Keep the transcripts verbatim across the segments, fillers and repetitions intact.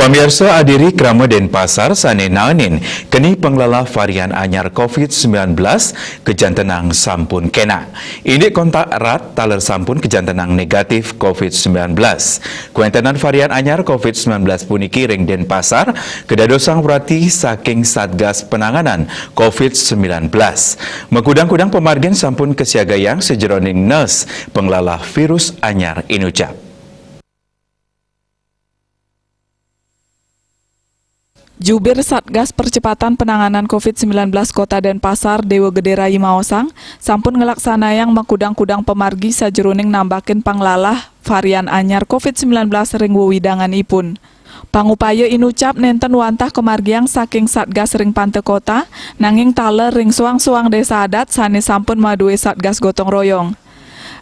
Pamiarsa, adiri krama Denpasar sane naenin keni panglalah varian anyar covid sembilan belas kajantenang sampun kena. Indik kontak erat taler sampun kajantenang negatif covid sembilan belas. Kawentenan varian anyar covid sembilan belas puniki ring Denpasar kadadosang werati saking Satgas Penanganan covid sembilan belas. Makudang-kudang pamargin sampun kasiagayang sajeroning nes panglalah virus anyar inucap. Jubir Satgas Percepatan Penanganan covid sembilan belas Kota Denpasar, Dewa Gede Rai maosang, sampun nglaksanayang makudang-kudang pamargi sajeroning nambakin panglalah varian anyar covid sembilan belas ring wewidanganipun. Pangupaya inucap nenten wantah kamargiang saking Satgas ring Panta Kota, nanging taler ring suang-suang desa adat sane sampun madue Satgas Gotong Royong.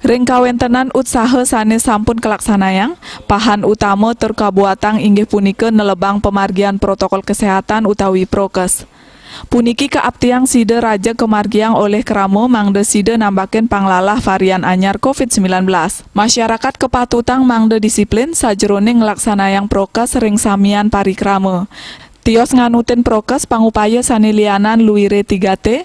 Ring kawentenan utsaha sane sampun kalaksanayang, pahan utama tur kabuatang inggih punika nelebang pamargian protokol kesehatan utawi prokes. Puniki kaaptiang sida raja kamargiang olih krama mangda sida nambakin panglalah varian anyar covid sembilan belas. Masyarakat kapatutang mangda disiplin sajeroning nglaksanayang prokes ring samian parikrama. Tios nganutin prokes pangupaya sane lianan luire tiga T,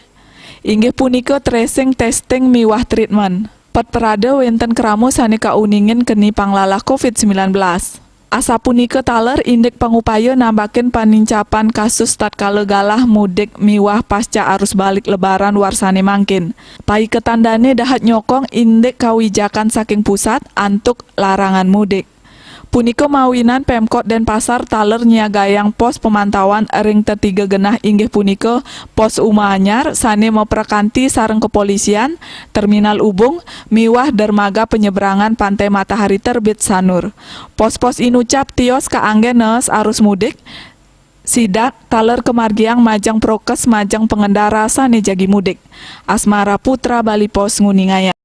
inggih punika tracing, testing, miwah treatment. Pet prada wenten krama sane kauningin keni panglalah covid sembilan belas. Asapunika taler indik pangupaya nambakin panincapan kasus tatkala galah mudik miwah pasca arus balik Lebaran warsane mangkin. Paiketan dane dahat nyokong indik kawijakan saking pusat antuk larangan mudik. Punika mawinan Pemkot Denpasar taler nyiagayang pos pemantauan ring tetiga genah, inggih punika Pos Uma Anyar sane maprakanti sareng kepolisian, Terminal Ubung, miwah dermaga penyeberangan Pantai Matahari Terbit Sanur. Pos-pos inucap tios kaanggen nees arus mudik, sidak taler kamargiang majeng prokes majeng pengendara sane jagi mudik. Asmara Putra, Bali Post, nguningayang.